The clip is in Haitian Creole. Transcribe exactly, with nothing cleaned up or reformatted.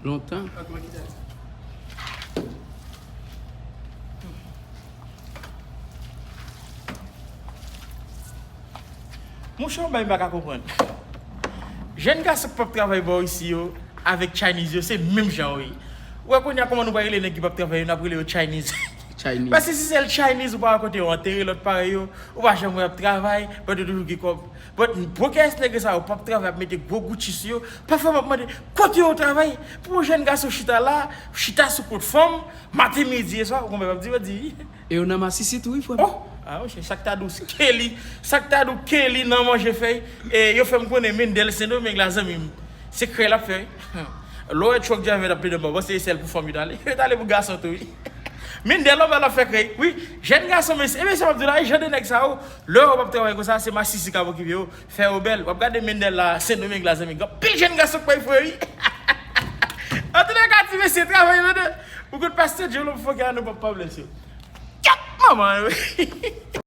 Lontan. Monchè, yon bagay m pa ka konprann. Jèn gason k p ap travay bò isi yo, avèk Chinese yo, se menm jan yo ye. Ou wè kounye a kòman nou pral rele nèg ki p ap travay yo, n ap rele yo Chinese. Chinese. Paske si se l Chinese, ou pa wè kote yo antere lòt parèy yo, ou pa janm wè y ap travay, but yo toujou gen kòb. But broke ass nèg sa yo p ap travay, ap mete gwo Gucci sou yo, pafwa m ap mande, kote yo travay? Pou yon jèn gason chita la, chita sou kont fanm, maten, midi e swa, ou konprann m ap di, yo di. E yo nan masisi tou, wi, frè m. Oh! Ah, monchè, sa k ta dous Kelly, sa k ta dous Kelly nan manje fèy, e yo fè m konnen Mendel Sendomeng la, zanmi m. Se krèy l ap fè, wi. Lè w wè truck driver ap plede mò, bon, se sèl pou fanm yo t ale. Yo t ale pou gason tou, wi. Mendel anba l ap fè krèy. Wi, jèn gason, mesye, e mesye, m ap di w la, e jan de nèg sa yo, lè yo p ap travay konsa, se masisi k ap okipe yo, fè yo bèl. W ap gade Mendel la, Sendomeng la, zanmi. Gen anpil jèn gason k pral fre, wi. Antouka, ti mesye, travay, tande. Ou konn pastè Djolo, fò ke a nou p ap pa blès yo. Kèt manman, wi.